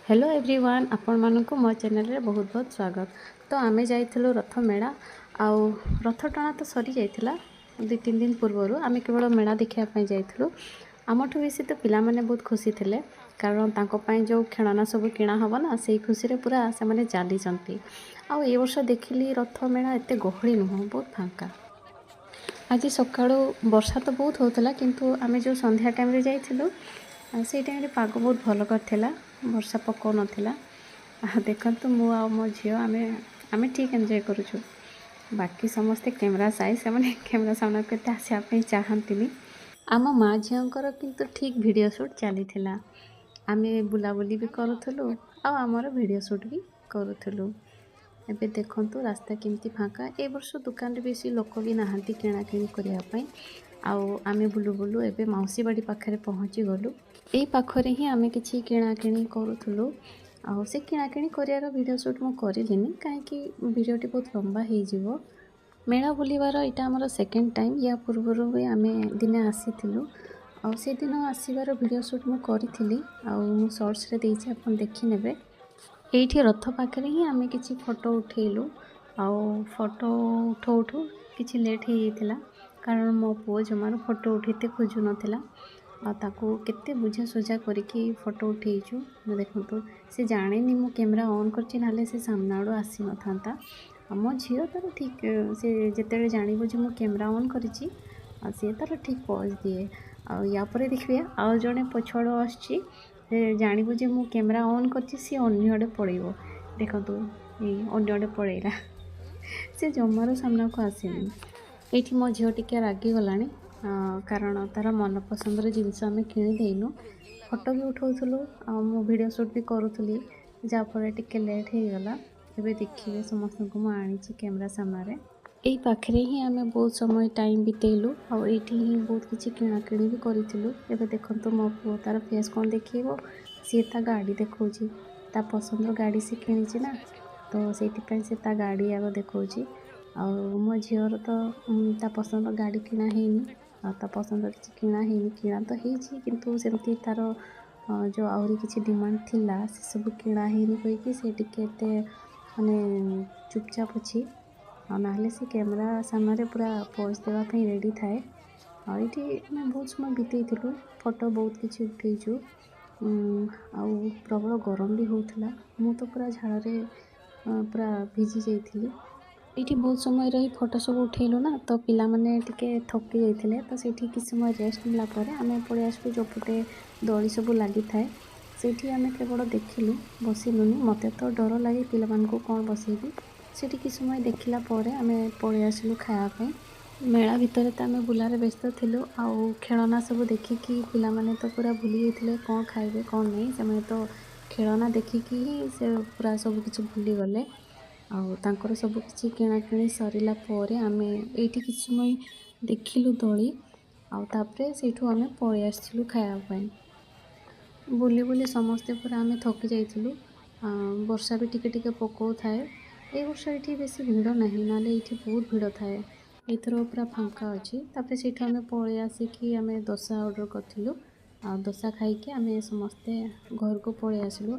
Hello everyone, ଆପଣମାନଙ୍କୁ ମୋ ଚ୍ୟାନେଲରେ ବହୁତ ବହୁତ ସ୍ୱାଗତ। ତ ଆମେ ଯାଇଥିଲୁ ରଥ ମେଳା। ଆଉ ରଥ ଟଣା ତ ସରିଯାଇଥିଲା 2-3 ଦିନ ପୂର୍ବରୁ। ଆମେ କେବଳ ମେଳା ଦେଖିବା ପାଇଁ ଯାଇଥିଲୁ। ଆମଠୁ ବେଶୀ ତ ପିଲାମାନେ ବହୁତ ଖୁସି ଥିଲେ, କାରଣ ତାଙ୍କ ପାଇଁ ଯେଉଁ ଖେଳନା ସବୁ କିଣା ହେବ ନା, ସେଇ ଖୁସିରେ ପୁରା ସେମାନେ ଚାଲିଛନ୍ତି। ଆଉ ଏ ବର୍ଷ ଦେଖିଲି ରଥ ମେଳା ଏତେ ଗହଳି ନୁହଁ, ବହୁତ ଫାଙ୍କା। ଆଜି ସକାଳୁ ବର୍ଷା ତ ବହୁତ ହେଉଥିଲା, କିନ୍ତୁ ଆମେ ଯେଉଁ ସନ୍ଧ୍ୟା ଟାଇମ୍ରେ ଯାଇଥିଲୁ, ସେଇ ଟାଇମ୍ରେ ପାଗ ବହୁତ ଭଲ କରିଥିଲା, ବର୍ଷା ପକାଉନଥିଲା। ଆଉ ଦେଖନ୍ତୁ, ମୁଁ ଆଉ ମୋ ଝିଅ ଆମେ ଠିକ୍ ଏନ୍ଜୟ କରୁଛୁ। ବାକି ସମସ୍ତେ କ୍ୟାମେରା ସାଇ, ସେମାନେ କ୍ୟାମେରା ସାମ୍ନାକୁ ଏତେ ଆସିବା ପାଇଁ ଚାହାନ୍ତିନି। ଆମ ମା ଝିଅଙ୍କର କିନ୍ତୁ ଠିକ୍ ଭିଡ଼ିଓ ସୁଟ୍ ଚାଲିଥିଲା। ଆମେ ବୁଲାବୁଲି ବି କରୁଥିଲୁ ଆଉ ଆମର ଭିଡ଼ିଓ ସୁଟ୍ ବି କରୁଥିଲୁ। ଏବେ ଦେଖନ୍ତୁ ରାସ୍ତା କେମିତି ଫାଙ୍କା। ଏ ବର୍ଷ ଦୋକାନରେ ବେଶୀ ଲୋକ ବି ନାହାନ୍ତି କିଣାକିଣି କରିବା ପାଇଁ। ଆଉ ଆମେ ବୁଲୁ ବୁଲୁ ଏବେ ମାଉସୀ ବାଡ଼ି ପାଖରେ ପହଞ୍ଚିଗଲୁ। ଏଇ ପାଖରେ ହିଁ ଆମେ କିଛି କିଣାକିଣି କରୁଥିଲୁ। ଆଉ ସେ କିଣାକିଣି କରିବାର ଭିଡ଼ିଓ ସୁଟ୍ ମୁଁ କରିଲିନି, କାହିଁକି ଭିଡ଼ିଓଟି ବହୁତ ଲମ୍ବା ହେଇଯିବ। ମେଳା ବୁଲିବାର ଏଇଟା ଆମର ସେକେଣ୍ଡ ଟାଇମ୍। ୟା ପୂର୍ବରୁ ବି ଆମେ ଦିନେ ଆସିଥିଲୁ। ଆଉ ସେଦିନ ଆସିବାର ଭିଡ଼ିଓ ସୁଟ୍ ମୁଁ କରିଥିଲି ଆଉ ମୁଁ ସର୍ଟସରେ ଦେଇଛି, ଆପଣ ଦେଖିନେବେ। ଏଇଠି ରଥ ପାଖରେ ହିଁ ଆମେ କିଛି ଫଟୋ ଉଠେଇଲୁ। ଆଉ ଫଟୋ ଉଠଉ ଉଠଉ କିଛି ଲେଟ୍ ହେଇଯାଇଥିଲା, କାରଣ ମୋ ପୁଅ ଜମାରୁ ଫଟୋ ଉଠେଇତେ ଖୋଜୁନଥିଲା। ଆଉ ତାକୁ କେତେ ବୁଝାସୁଝା କରିକି ଫଟୋ ଉଠେଇଛୁ। ଦେଖନ୍ତୁ, ସେ ଜାଣେନି ମୁଁ କ୍ୟାମେରା ଅନ୍ କରିଛି, ନହେଲେ ସେ ସାମ୍ନା ଆଡ଼ୁ ଆସିନଥାନ୍ତା। ଆଉ ମୋ ଝିଅ ତାର ଠିକ୍, ସେ ଯେତେବେଳେ ଜାଣିବ ଯେ ମୁଁ କ୍ୟାମେରା ଅନ୍ କରିଛି, ଆଉ ସିଏ ତାର ଠିକ୍ ପଜ୍ ଦିଏ। ଆଉ ୟା ପରେ ଦେଖିବେ ଆଉ ଜଣେ ପଛଆଡ଼ୁ ଆସୁଛି, ସେ ଜାଣିବ ଯେ ମୁଁ କ୍ୟାମେରା ଅନ୍ କରିଛି, ସିଏ ଅନ୍ୟ ଆଡ଼େ ପଳେଇବ। ଦେଖନ୍ତୁ, ଏଇ ଅନ୍ୟ ଆଡ଼େ ପଳେଇଲା, ସେ ଜମାରୁ ସାମ୍ନାକୁ ଆସିନି। ଏଇଠି ମୋ ଝିଅ ଟିକେ ରାଗିଗଲାଣି, କାରଣ ତା'ର ମନପସନ୍ଦର ଜିନିଷ ଆମେ କିଣି ଦେଇନୁ। ଫଟୋ ବି ଉଠାଉଥିଲୁ ଆଉ ମୁଁ ଭିଡ଼ିଓ ସୁଟ୍ ବି କରୁଥିଲି, ଯାହାଫଳରେ ଟିକେ ଲେଟ୍ ହେଇଗଲା। ଏବେ ଦେଖିବେ, ସମସ୍ତଙ୍କୁ ମୁଁ ଆଣିଛି କ୍ୟାମେରା ସାମ୍ନାରେ। ଏଇ ପାଖରେ ହିଁ ଆମେ ବହୁତ ସମୟ ଟାଇମ୍ ବିତେଇଲୁ ଆଉ ଏଇଠି ହିଁ ବହୁତ କିଛି କିଣାକିଣି ବି କରିଥିଲୁ। ଏବେ ଦେଖନ୍ତୁ, ମୋ ପୁଅ ତା'ର ଫେସ୍ କ'ଣ ଦେଖେଇବ, ସିଏ ତା ଗାଡ଼ି ଦେଖାଉଛି। ତା ପସନ୍ଦର ଗାଡ଼ି ସେ କିଣିଛି ନା, ତ ସେଇଥିପାଇଁ ସେ ତା ଗାଡ଼ି ଆଗ ଦେଖାଉଛି। ଆଉ ମୋ ଝିଅର ତ ତା ପସନ୍ଦର ଗାଡ଼ି କିଣା ହେଇନି ଆଉ ତା ପସନ୍ଦର କିଛି କିଣା ହେଇନି। କିଣା ତ ହେଇଛି, କିନ୍ତୁ ସେମିତି ତା'ର ଯେଉଁ ଆହୁରି କିଛି ଡିମାଣ୍ଡ ଥିଲା, ସେସବୁ କିଣା ହେଇନି କହିକି ସେ ଟିକେ ଏତେ ମାନେ ଚୁପଚାପ ଅଛି। ଆଉ ନହେଲେ ସେ କ୍ୟାମେରା ସାମ୍ନାରେ ପୁରା ପୋଜ୍ ଦେବା ପାଇଁ ରେଡ଼ି ଥାଏ। ଆଉ ଏଇଠି ଆମେ ବହୁତ ସମୟ ବିତେଇଥିଲୁ, ଫଟୋ ବହୁତ କିଛି ଉଠେଇଛୁ। ଆଉ ପ୍ରବଳ ଗରମ ବି ହେଉଥିଲା। ମୁଁ ତ ପୁରା ଝାଳରେ ପୁରା ଭିଜି ଯାଇଥିଲି। ଏଇଠି ବହୁତ ସମୟ ରହି ଫଟୋ ସବୁ ଉଠେଇଲୁ ନା, ତ ପିଲାମାନେ ଟିକେ ଥକି ଯାଇଥିଲେ। ତ ସେଇଠି କିଛି ସମୟ ରେଷ୍ଟ ନେଲା ପରେ ଆମେ ପଳେଇ ଆସିଲୁ ଯେଉଁପଟେ ଦୋଳି ସବୁ ଲାଗିଥାଏ। ସେଇଠି ଆମେ କେବଳ ଦେଖିଲୁ, ବସିଲୁନି। ମୋତେ ତ ଡର ଲାଗେ, ପିଲାମାନଙ୍କୁ କ'ଣ ବସେଇବି? ସେଇଠି କିଛି ସମୟ ଦେଖିଲା ପରେ ଆମେ ପଳେଇ ଆସିଲୁ ଖାଇବା ପାଇଁ। ମେଳା ଭିତରେ ତ ଆମେ ବୁଲାରେ ବ୍ୟସ୍ତ ଥିଲୁ ଆଉ ଖେଳନା ସବୁ ଦେଖିକି ପିଲାମାନେ ତ ପୁରା ଭୁଲି ଯାଇଥିଲେ କ'ଣ ଖାଇବେ କ'ଣ ନାହିଁ। ସେମାନେ ତ ଖେଳନା ଦେଖିକି ହିଁ ସେ ପୁରା ସବୁ କିଛି ଭୁଲିଗଲେ। ଆଉ ତାଙ୍କର ସବୁ କିଛି କିଣାକିଣି ସରିଲା ପରେ ଆମେ ଏଇଠି କିଛି ସମୟ ଦେଖିଲୁ ଦୋଳି। ଆଉ ତାପରେ ସେଇଠୁ ଆମେ ପଳେଇ ଆସିଥିଲୁ ଖାଇବା ପାଇଁ। ବୁଲି ବୁଲି ସମସ୍ତେ ପୁରା ଆମେ ଥକି ଯାଇଥିଲୁ। ବର୍ଷା ବି ଟିକେ ଟିକେ ପକାଉଥାଏ। ଏଇ ବର୍ଷ ଏଇଠି ବେଶୀ ଭିଡ଼ ନାହିଁ, ନହେଲେ ଏଇଠି ବହୁତ ଭିଡ଼ ଥାଏ। ଏଇଥର ପୁରା ଫାଙ୍କା ଅଛି। ତାପରେ ସେଇଠୁ ଆମେ ପଳେଇ ଆସିକି ଆମେ ଦୋସା ଅର୍ଡ଼ର କରିଥିଲୁ। ଆଉ ଦୋସା ଖାଇକି ଆମେ ସମସ୍ତେ ଘରକୁ ପଳେଇ ଆସିଲୁ।